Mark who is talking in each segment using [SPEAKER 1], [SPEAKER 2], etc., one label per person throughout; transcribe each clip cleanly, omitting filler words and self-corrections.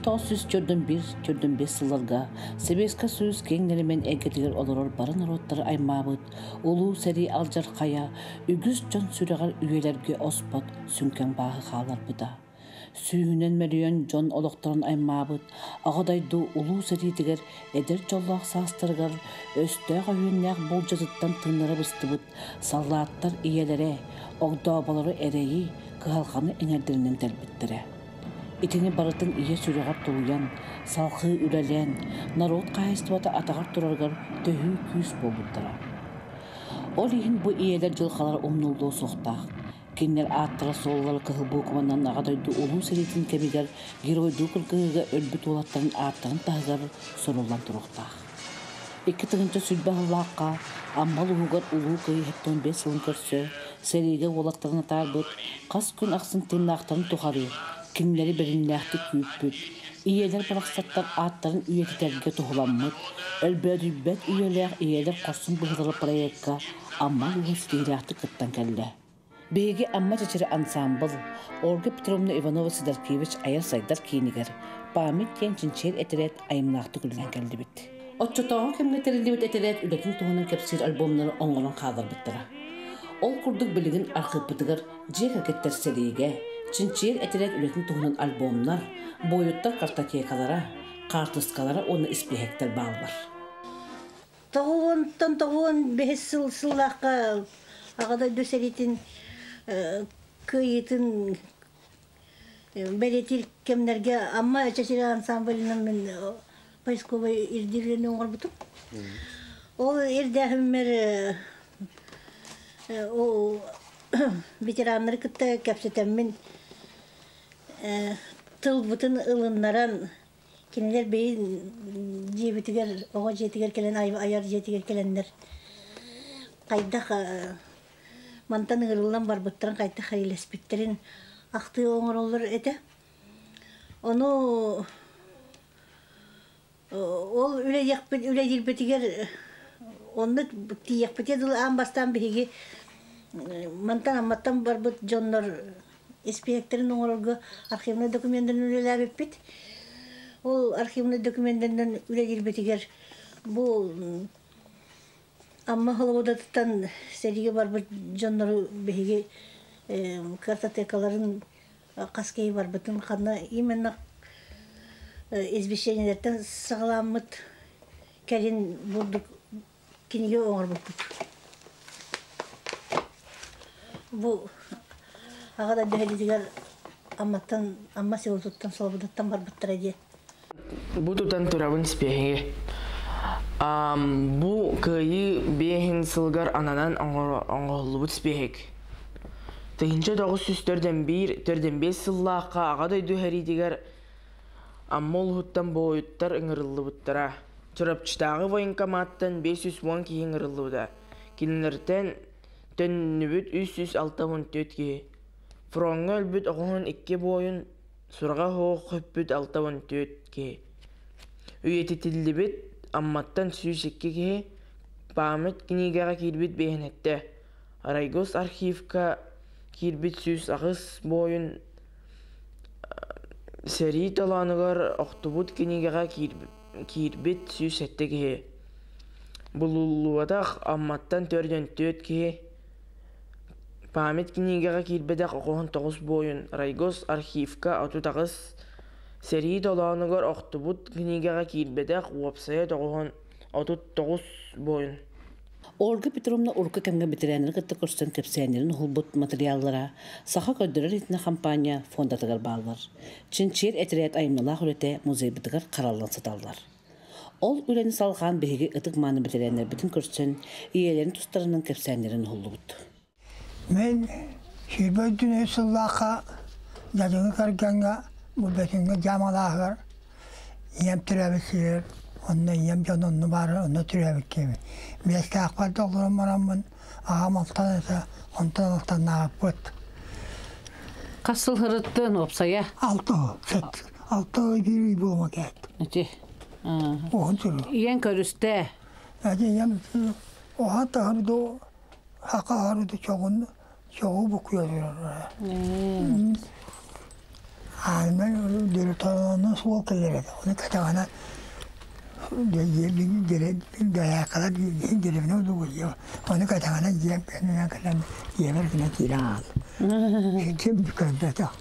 [SPEAKER 1] 1941-45 сылларга Сэбиэскэй Союз киэҥ нэлэмэн эйгэтигэр олорор бары норуоттары аймаабыт Улуу сэрии алдьархайа үгүс дьон сүрэҕэр үйэлэргэ оспот сүҥкэн бааһы хаалларбыта. Сүүһүнэн мөлүйүөн дьон олохторун аймаабыт Аҕа дойду Улуу сэриитигэр эдэр дьоллоох саастарыгар өстөөх өһүөннээх болдьотуттан тыыннара быстыбыт саллааттар ийэлэрэ, огдооболоро эрэйи, кыһалҕаны эҥэрдэринэн тэлбиттэрэ. Итини барытын ийэ сүрэҕэр тулуйан, салҕыы үлэлээн, норуот хаһаайыстыбата атаҕар турарыгар төһүү күүс буолбуттара. Ол иһин бу ийэлэр дьылҕалара умнуллуо суохтаах. Кинилэр ааттара-суоллара кыһыл буукубанан Аҕа дойду Улуу сэриитин кэмигэр геройдуу кыргыһыыга өлбүт уолаттарын ааттарын таһыгар суруллан туруохтаах. 2020 сыллаахха Амма улууһугар Улуу Кыайыы 75 сылын көрсө сэриигэ уолаттарын атаарбыт, хас күн ахсын тыыннаахтарын тухары кинилэри бэриниилээхтик күүппүт, ийэлэр барахсаттар ааттарын үйэтитэргэ туһуламмыт, өлбөөдүйбэт үйэлээх ийэлэр хорсун быһыылара проекка Амма улууһа ситиһиилээхтик кыттан кэллэ. Биһиги Амма чэчирэ ансаамбыл Ольга Петровна Иванова-Сидоркевич айар-сайдар киинигэр «Память» диэн чинчийэр этэрээт айымнаахтык үлэлээн кэллибит. Оччотооҕу кэмҥэ тэриллибит этэрээт үлэтин туһунан кэпсиир альбомнары оҥорон хаалларбыттара. Ол курдук билигин архыыппытыгар дьиэ кэргэттэр сэриигэ, чинчийэр этэрээт үлэтин туһунан альбомнар, буойуттар картотекалара, хаартыскалара уонна испииһэктэр бааллар.
[SPEAKER 2] Тоҕуонтон тоҕуон бэһис сыл сыллаахха Аҕа дойду сэриитин кыайыытын бэлиэтиир кэмнэргэ Амма чэчирэ ансамблынан мин поисковай ирдиирини оҥорбутум. Ол ирдээһиммэр ол ветераннары кытта кэпсэтэммин тылбытын ылыннаран Кинилэр бэйи дьиэбитигэр, оҕо дьиэтигэр кэлэн, айар дьиэтигэр кэлэннэр хайдах мантан ыҥырыллан барбыттарын, хайдах эрийлэспиттэрин ахтыы оҥороллор этэ. Ону ол үлэлиэхпит үлэлиирбитигэр онно тиийиэхпитигэр дылы аан бастаан биһиги мантан Амматтан барбыт дьоннор испииһэктэрин оҥорорго архивнай докуменнарын үлэлээбиппит. Ол архивнай докуменнарынан үлэлиирбитигэр бу Амма Холободатыттан сэриигэ барбыт дьоннору биһиги картотекаларын хас киһи барбытын ханна именно извещениелэртэн саҕаламмыт кэлин бурдук кинигэ оҥорбуппут. Бу аҕа да дэһэлитигэр Амматтан Амма селотуттан Слободаттан барбыттара диэн.
[SPEAKER 3] Бу тутан турабын спиэһиги. Бу кыайыы биэһин сылыгар ананан оҥоһуллубут спиэһик. 1941-45 сыллаахха Аҕа дойду сэриитигэр Амма улууһуттан буойуттар ыҥырыллыбыттара. Чурапчытааҕы военкоматтан 510 киһи ыҥырыллыбыта. Кинилэртэн төннүбүт 364 киһи. Фроҥҥа өлбүт оҕоһун икки буойун, сураҕа суох сүппүт 64 киһи. Үйэтитиллибит Амматтан 102 киһи, Память кинигэҕэ киирбит биэһинэттэ. Райгос архивка киирбит 108 буойун Сэрии толоонугар охтубут кинигэҕэ киирбит 107 киһи, булуллубатах Амматтан 44 киһи, Память кинигэҕэ киирбэтэх 99 буойун, Райгос архивка 38, сэрии толоонугар охтубут кинигэҕэ киирбэтэх уопсайа 99 буойун.
[SPEAKER 1] Ольга Петровна урукку кэмҥэ бэтэрээннэри кытта көрсөн кэпсээннэрин уһулбут матырыйааллара Саха көрдөрөр-иһитиннэр хампаанньа фондатыгар бааллар. Чинчийэр этэрээт айымньылаах үлэтэ музейбытыгар хараллан сыталлар. Ол үлэни салҕаан биһиги ытык-мааны бэтэрээннэрбитин көрсөн, ийэлэрин тустарынан кэпсээннэрин уһуллубут.
[SPEAKER 4] Мин сүүрбэ үрдүнэ сыллаахха Дьадьыҥы кэргэҥҥэ Бэтиҥҥэ дьаамалааһыгар ийэм төрөөбүт сиригэр онно ийэм дьон онно баара онно төрөөбүт киһибин. Биэстээхпэр да олорон бараммын аҕам алтан этэ, онтон алтаннаабыппыт.
[SPEAKER 1] Хас сыл сырыттын уопсайа?
[SPEAKER 4] Алта алта биир ый буолма кээт.
[SPEAKER 1] Ити.
[SPEAKER 4] Уһун сыры.
[SPEAKER 1] Ийэҥ көрүстэ.
[SPEAKER 4] Эти ийэм оһан таһыр до хака харыды чоҕун чоҕу букуйа турар. Аанынан дөрөтөөнө суол кэлэр этэ. Оны кэтэҕинэ дайаакалар деревне удугуйа. Оны кэтэҕинэ дьиэм кэннинэн кэлэн дьиэбэр гына киирэн аал. Ким көрбөтөх.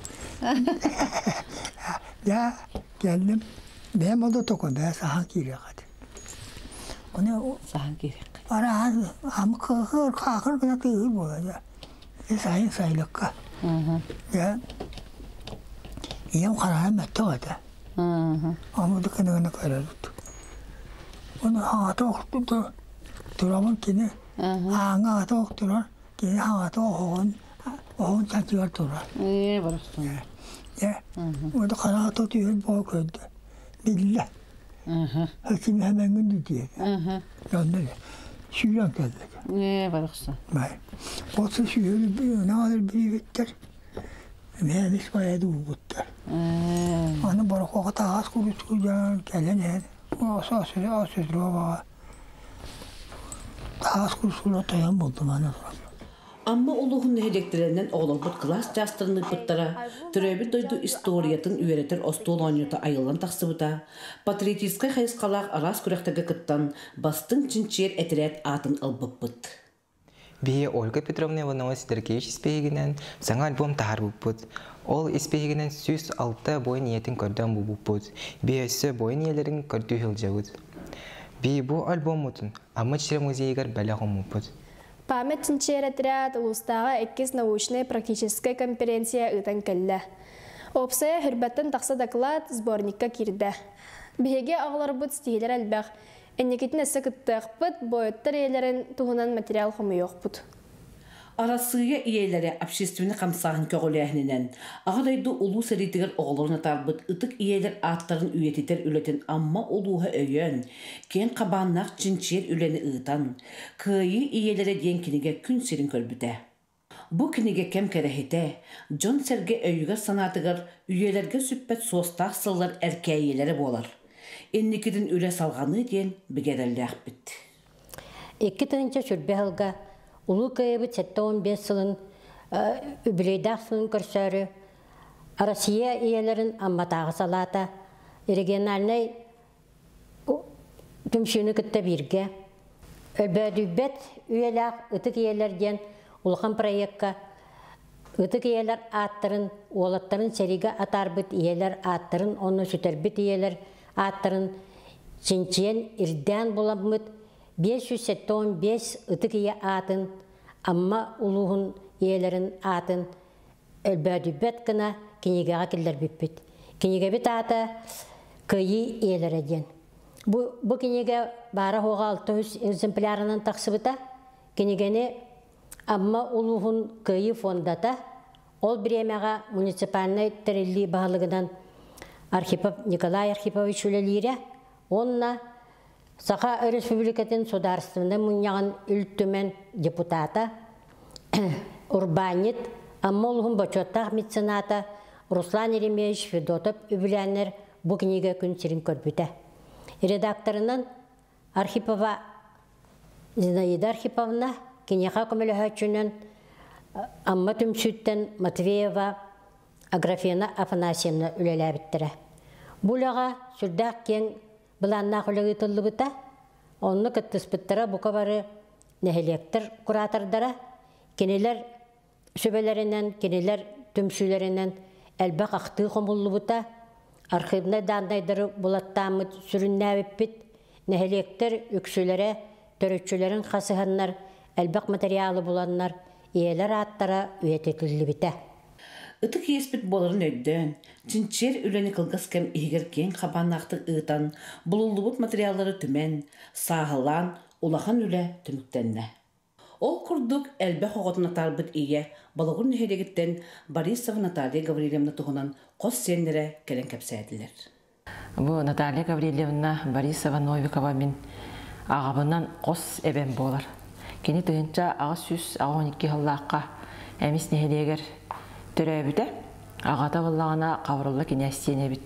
[SPEAKER 4] Дьэ кэллим. Бэйэм ол да токо бэйэ саһан киириэх этим. Оны
[SPEAKER 1] Саһан киириэх.
[SPEAKER 4] Араан ам кыахыр хаахыр гына тыыһыр буола дьэ. Сайын сайылыкка. Дьэ ийэм хараҕа мөттөх этэ. Омуду кыныгына көрөрүт. Оны хаҥата охту турабын кини ааҥҥа аҕата охтурар, кини хаҥата оһоҕун оһоҕун чачыгар турар.
[SPEAKER 1] Ээ, барахсан.
[SPEAKER 4] Дьэ, оны хараҕа түһэр буола көрдө. Биллэ. Хаким хэмэҥҥин диэтэ. Онно сүүрэн кэллэ.
[SPEAKER 1] Ээ, барахсан.
[SPEAKER 4] Бай. Осы сүүрэн наалар биибиттэр. Мээnis байады угуттар. Аны борохуоха таас курутку дьон кэлэн иһэн осы осүрүобаҕа таас курсула тойон булдум аны туран.
[SPEAKER 1] Амма улууһун нэһилиэктэринэн оҕолорбут кылаас чаастарын ыыппыттара, төрөөбүт дойду историятын үөрэтэр остуол оонньуута айыллан тахсыбыта, патриотическай хайысхалаах араас күрэхтэргэ кыттан, бастыҥ чинчийэр этэрээт аатын ылбыппыт.
[SPEAKER 5] Биһи Ольга Петровна Иванова Сидоркевич испииһигинэн саҥа альбом таһаарбыппыт. Ол испииһигинэн 106 буойун ийэтин көрдөөн булбуппут. Биһи өссө буойун ийэлэрин көрдүү сылдьабыт. Биһи бу альбоммутун Амма Чирэ музейыгар бэлэх ууммуппут.
[SPEAKER 6] Память чинчийэр отряд улуустааҕы иккис научнай-практическай конференция ыытан кэллэ. Уопсайа хүрбэттэн тахса доклад сборникка киирдэ. Биһиги оҕолорбут ситиһиилэр элбэх. Инникитин өссө кыттыахпыт, буойуттар ийэлэрин туһунан материал хомуйуохпут.
[SPEAKER 1] Арассыыйа ийэлэрэ общественнай хамсааһын көҕүлээһининэн Аҕа дойду Улуу сэриитигэр оҕолорун атаарбыт ытык ийэлэр ааттарын үйэтитэр үлэтин Амма улууһа өйөөн, киэҥ хабааннаах чинчийэр үлэни ыытан, Кыайыы ийэлэрэ диэн кинигэ күн сирин көрбүтэ. Бу кинигэ кэм кэрэһитэ, дьон-сэргэ өйүгэр-санаатыгар үйэлэргэ сүппэт суостаах сыллар эркээйилэрэ буолар. Инникитин үлэ салҕаныы диэн бигэ эрэллээхпит.
[SPEAKER 7] 2020 сылга Улуу Кыайыбыт 75 сылын үбүлүөйдээх сылын көрсөөрү Россия ийэлэрин Амматааҕы салаата региональнай түмсүүнү кытта бииргэ Өлбөөдүйбэт үйэлээх ытык ийэлэр диэн улахан проекка ытык ийэлэр ааттарын, уолаттарын сэриигэ атаарбыт ийэлэр ааттарын уонна сүтэрбит ийэлэр ааттарын чинчийэн ирдээн буламмыт 575 ытык ийэ аатын Амма улууһун ийэлэрин аатын өлбөөдүйбэт гына кинигэҕэ киллэрбиппит. Кинигэбит аата Кыайыы ийэлэрэ диэн. Бу, бу кинигэ баара-суоҕа 600 экземплярынан тахсыбыта. Кинигэни Амма улууһун Кыайыы фондата ол бириэмэҕэ муниципальнай тэриллии баһылыгынан Архипов Николай Архипович үлэлиирэ уонна Саха Өрөспүүбүлүкэтин Судаарыстыбаннай Мунньаҕын Ил Түмэн депутата, урбаанньыт, Амма улууһун бочуоттаах мецената Руслан Еремеевич Федотов үбүлээннэр бу кинигэ күн сирин көрбүтэ. Редакторынан Архипова Зинаида Архиповна, киниэхэ көмөлөһөөччүнэн Амма түмсүүттэн Матвеева Аграфена Афанасьевна үлэлээбиттэрэ. Бу үлэҕэ сүрдээх киэҥ былааннаах үлэ ыытыллыбыта. Онно кыттыспыттара бука бары нэһилиэктэр куратордара, кинилэр сүбэлэринэн, кинилэр түмсүүлэринэн элбэх ахтыы хомуллубута, архивнай дааннайдары булаттааммыт сүрүннээбиппит, нэһилиэктэр үксүлэрэ төрүччүлэрин хасыһаннар, элбэх материалы буланнар, ийэлэр ааттара үйэтитиллибитэ.
[SPEAKER 1] Ытык иэспит буоларын өйдөөн, чинчийэр үлэни кылгас кэм иһигэр киэҥ хабааннаахтык ыытан, булуллубут материаллары түмэн, сааһылаан улахан үлэ түмүктэннэ. Ол курдук, элбэх оҕотун атаарбыт ийэ Болугур нэһилиэгиттэн Борисова Наталья Гаврильевна туһунан хос сиэннэрэ кэлэн кэпсээтилэр.
[SPEAKER 8] Бу Наталья Гаврильевна Борисова Новикова мин аҕабынан хос эбэм буолар. Кини 1882 сыллаахха Эмис нэһилиэгэр төрөөбүтэ. Аҕата буоллаҕына Хабырылла кинээс диэн эбит.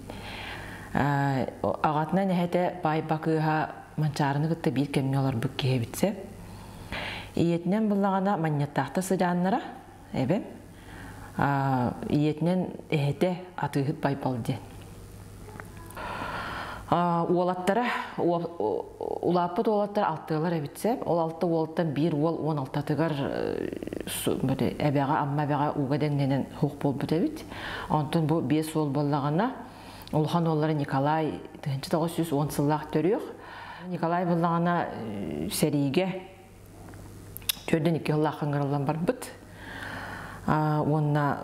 [SPEAKER 8] Аҕатынан эһэтэ Паай Бакыыһа Манчаарыны кытта биир кэмҥэ олорбут киһи эбит. Ийэтинэн буллаҕына Манньыттаахта сыдьааннара эбэм. Ийэтинэн эһэтэ Атыыһыт Байбал диэн. Уолаттара, улааппыт уолаттар алтыалар эбитсэ. Ол алта уолтан биир уол уон алтатыгар эбэҕэ, Амма эбэҕэ ууга дэҥнэнэн суох буолбут эбит. Онтон бу биэс уол буоллаҕына, улахан уоллара Николай 1910 сыллаах төрүөх. Николай буоллаҕына сэриигэ төрдүн икки сыллаах ыҥырыллан барбыт. Уонна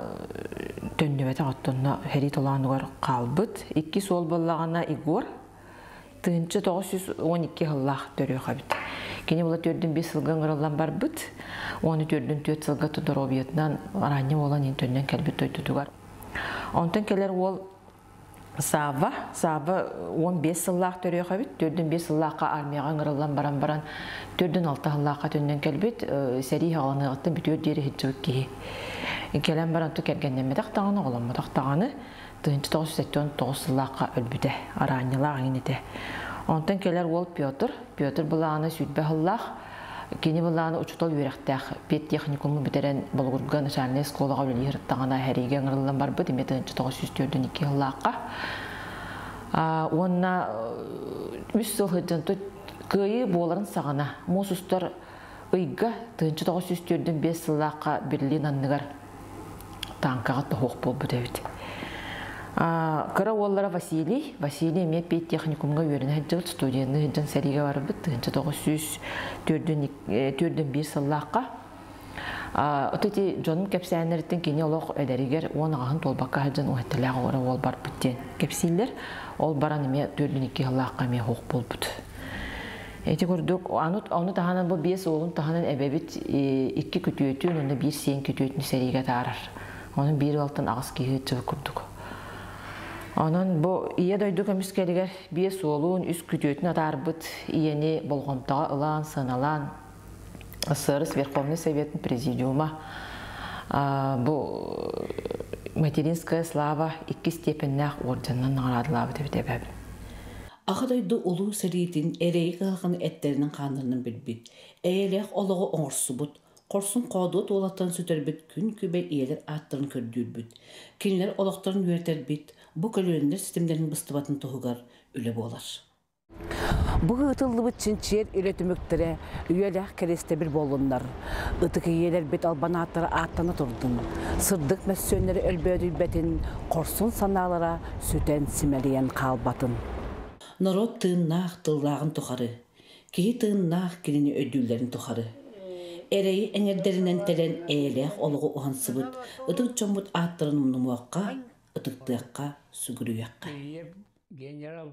[SPEAKER 8] төннүбэтэх оттонно сэрии толоонугар хаалбыт. Иккис уол буоллаҕына Егор 1912 сыллаах төрүөх эбит. Кини була төрдүн биэс сылга ыҥырыллан барбыт. Уону төрдүн түөрт сылга доруобуйатынан араанньа буолан иһин төннөн кэлбит дойдутугар. Онтон кэлэр уол Савва, Савва 15 сыллаах төрүөх эбит, төрдүн биэс сыллаахха армияҕа ыҥырыллан баран баран, төрдүн алта сыллаахха төннөн кэлбит, сэрии хаҕаланыаҕыттан бүтүөр диэри сылдьыбыт киһи. Кэлэн баран ту кэргэннэммэтэх даҕаны, оҕоломмотох даҕаны, 1979 сыллаахха өлбүтэ, араанньалаах иҥин этэ. Онтон кэлэр уол Петр, Петр былаана сүүрбэ сыллаах, Кини былааны учуутал үөрэхтээх педтехникуму бүтэрэн Болугурга начальнай оскуолаҕа үлэлии сырыттаҕына сэриигэ ыҥырыллан барбыт эмиэ 1942 сыллаахха. Уонна үс сыл сылдьан кыайыы буоларын саҕана муус устар ыйга 1945 сыллаахха Берлин анныгар тааҥкаҕа тоһуох буолбут эбит. Кыра уоллара Василий, Василий эмиэ педтехникумҥа үөрэнэ сылдьыбыт, студенныы сылдьан сэриигэ барбыт, 1941 сыллаахха. Ото ити дьонум кэпсээннэриттэн кини олох эдэригэр уон аҕаһын туолбакка сылдьан уһатталаах оҕо уол барбыт диэн кэпсииллэр. Ол баран эмиэ 42 сыллаахха эмиэ суох буолбут. Ити курдук, ону таһынан бу биэс уолун таһынан эбэбит икки күтүөтүн уонна биир сиэн күтүөтүн сэриигэ атаарар. Онон биир ыалтан аҕыс киһи ыытчыбыт курдук. Онон бу Ийэ дойду көмүскэлигэр биэс уолун, үс күтүөтүн атаарбыт ийэни болҕомтоҕо ылан, сыаналаан СССР Верховный Советын Президиума бу Материнская слава икки степеннээх орденынан наҕараадалаабыт эбит эбээбин.
[SPEAKER 1] Аҕа дойду Улуу сэриитин эрэйи-кыһалҕаны эттэринэн-хааннарынан билбит, эйэлээх олоҕу оҥорсубут, хорсун-хоодуот уолаттарын сүтэрбит күн-күбэй ийэлэр ааттарын көрдүүрбүт, кинилэр олохторун үөрэтэрбит бу көлүөнэлэр ситимнэрин быстыбатын туһугар үлэ буолар. Бу ыытыллыбыт чинчийэр үлэ түмүктэрэ үйэлээх кэриэстэбил буоллуннар. Ытык ийэлэрбит албан ааттара ааттана турдун. Сырдык мөссүөннэри өлбөөдүйбэтин, хорсун санаалара сүтэн симэлийэн хаалбатын. Норуот тыыннаах тыллааҕын тухары, киһи тыыннаах кинини өйдүүллэрин тухары. Эрэйи эҥэрдэринэн тэлэн эйэлээх олоҕу уһансыбыт ытык дьоммут ааттарын умнумуохха, ытыктыахха, сүгүрүйүөххэ. Генерал